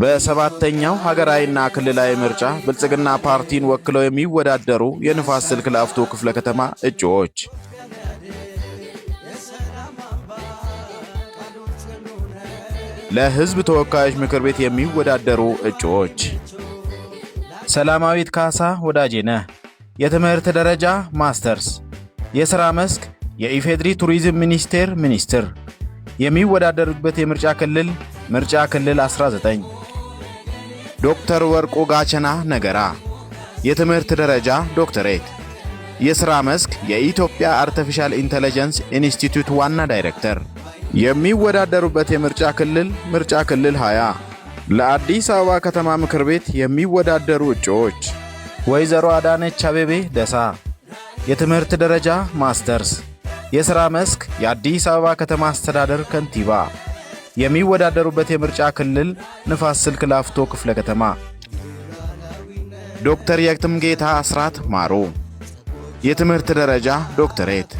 በሰባተኛው ሀገራዊና ክልላዊ ምርጫ ብልጽግና ፓርቲን ወክለው የሚወዳደሩ የንፋስ ስልክ ላፍቶ ክፍለ ከተማ እጩዎች፦ ለሕዝብ ተወካዮች ምክር ቤት የሚወዳደሩ እጩዎች፦ ሰላማዊት ካሳ ወዳጄነህ፣ የትምህርት ደረጃ ማስተርስ፣ የሥራ መስክ የኢፌድሪ ቱሪዝም ሚኒስቴር ሚኒስትር፣ የሚወዳደሩበት የምርጫ ክልል ምርጫ ክልል 19። ዶክተር ወርቁ ጋቸና ነገራ፣ የትምህርት ደረጃ ዶክተሬት፣ የሥራ መስክ የኢትዮጵያ አርቲፊሻል ኢንተለጀንስ ኢንስቲትዩት ዋና ዳይሬክተር፣ የሚወዳደሩበት የምርጫ ክልል ምርጫ ክልል 20። ለአዲስ አበባ ከተማ ምክር ቤት የሚወዳደሩ እጩዎች፦ ወይዘሮ አዳነች አቤቤ ደሳ፣ የትምህርት ደረጃ ማስተርስ፣ የሥራ መስክ የአዲስ አበባ ከተማ አስተዳደር ከንቲባ፣ የሚወዳደሩበት የምርጫ ክልል ንፋስ ስልክ ላፍቶ ክፍለ ከተማ። ዶክተር የትምጌታ አስራት ማሩ፣ የትምህርት ደረጃ ዶክተሬት፣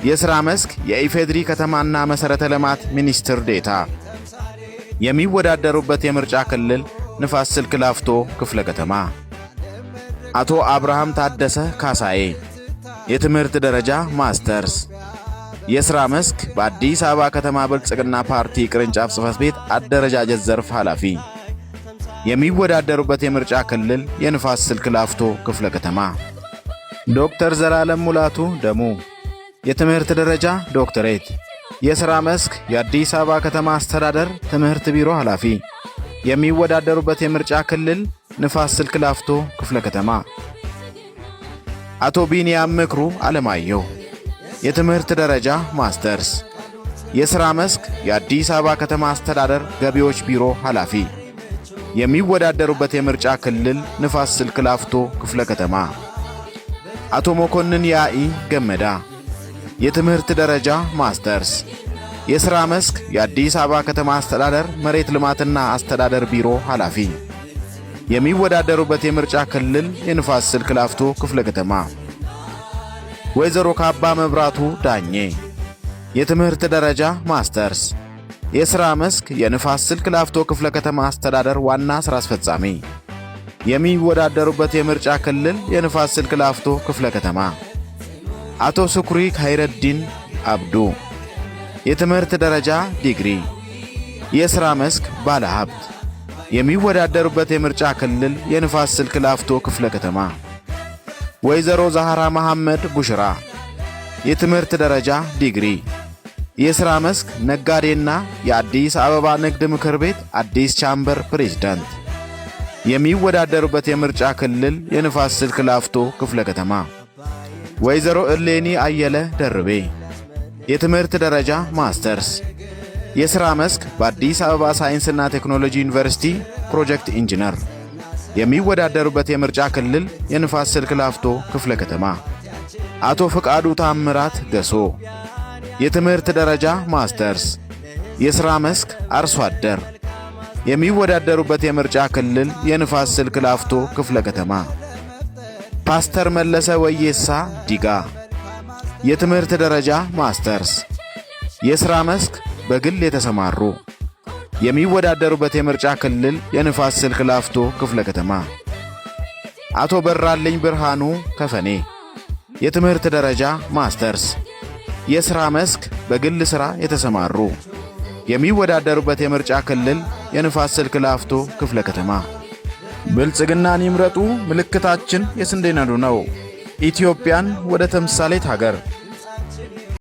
የሥራ መስክ የኢፌድሪ ከተማና መሠረተ ልማት ሚኒስትር ዴታ፣ የሚወዳደሩበት የምርጫ ክልል ንፋስ ስልክ ላፍቶ ክፍለ ከተማ። አቶ አብርሃም ታደሰ ካሳዬ፣ የትምህርት ደረጃ ማስተርስ፣ የሥራ መስክ በአዲስ አበባ ከተማ ብልጽግና ፓርቲ ቅርንጫፍ ጽሕፈት ቤት አደረጃጀት ዘርፍ ኃላፊ፣ የሚወዳደሩበት የምርጫ ክልል የንፋስ ስልክ ላፍቶ ክፍለ ከተማ። ዶክተር ዘላለም ሙላቱ ደሙ፣ የትምህርት ደረጃ ዶክተሬት፣ የሥራ መስክ የአዲስ አበባ ከተማ አስተዳደር ትምህርት ቢሮ ኃላፊ፣ የሚወዳደሩበት የምርጫ ክልል ንፋስ ስልክ ላፍቶ ክፍለ ከተማ። አቶ ቢንያም ምክሩ አለማየሁ፣ የትምህርት ደረጃ ማስተርስ፣ የሥራ መስክ የአዲስ አበባ ከተማ አስተዳደር ገቢዎች ቢሮ ኃላፊ፣ የሚወዳደሩበት የምርጫ ክልል ንፋስ ስልክ ላፍቶ ክፍለ ከተማ። አቶ መኮንን ያኢ ገመዳ፣ የትምህርት ደረጃ ማስተርስ፣ የሥራ መስክ የአዲስ አበባ ከተማ አስተዳደር መሬት ልማትና አስተዳደር ቢሮ ኃላፊ፣ የሚወዳደሩበት የምርጫ ክልል የንፋስ ስልክ ላፍቶ ክፍለ ከተማ። ወይዘሮ ካባ መብራቱ ዳኜ፣ የትምህርት ደረጃ ማስተርስ፣ የሥራ መስክ የንፋስ ስልክ ላፍቶ ክፍለ ከተማ አስተዳደር ዋና ሥራ አስፈጻሚ፣ የሚወዳደሩበት የምርጫ ክልል የንፋስ ስልክ ላፍቶ ክፍለ ከተማ። አቶ ስኩሪ ካይረዲን አብዱ፣ የትምህርት ደረጃ ዲግሪ፣ የሥራ መስክ ባለሀብት፣ የሚወዳደሩበት የምርጫ ክልል የንፋስ ስልክ ላፍቶ ክፍለ ከተማ። ወይዘሮ ዛህራ መሐመድ ቡሽራ፣ የትምህርት ደረጃ ዲግሪ፣ የሥራ መስክ ነጋዴና የአዲስ አበባ ንግድ ምክር ቤት አዲስ ቻምበር ፕሬዝዳንት፣ የሚወዳደሩበት የምርጫ ክልል የንፋስ ስልክ ላፍቶ ክፍለ ከተማ። ወይዘሮ እሌኒ አየለ ደርቤ፣ የትምህርት ደረጃ ማስተርስ፣ የሥራ መስክ በአዲስ አበባ ሳይንስና ቴክኖሎጂ ዩኒቨርሲቲ ፕሮጀክት ኢንጂነር፣ የሚወዳደሩበት የምርጫ ክልል የንፋስ ስልክ ላፍቶ ክፍለ ከተማ። አቶ ፍቃዱ ታምራት ገሶ፣ የትምህርት ደረጃ ማስተርስ፣ የሥራ መስክ አርሶ አደር፣ የሚወዳደሩበት የምርጫ ክልል የንፋስ ስልክ ላፍቶ ክፍለ ከተማ። ፓስተር መለሰ ወየሳ ዲጋ፣ የትምህርት ደረጃ ማስተርስ፣ የሥራ መስክ በግል የተሰማሩ፣ የሚወዳደሩበት የምርጫ ክልል የንፋስ ስልክ ላፍቶ ክፍለ ከተማ። አቶ በራልኝ ብርሃኑ ከፈኔ፣ የትምህርት ደረጃ ማስተርስ፣ የሥራ መስክ በግል ሥራ የተሰማሩ፣ የሚወዳደሩበት የምርጫ ክልል የንፋስ ስልክ ላፍቶ ክፍለ ከተማ። ብልጽግናን ይምረጡ፣ ምልክታችን የስንዴ ነዶ ነው። ኢትዮጵያን ወደ ተምሳሌት ሀገር።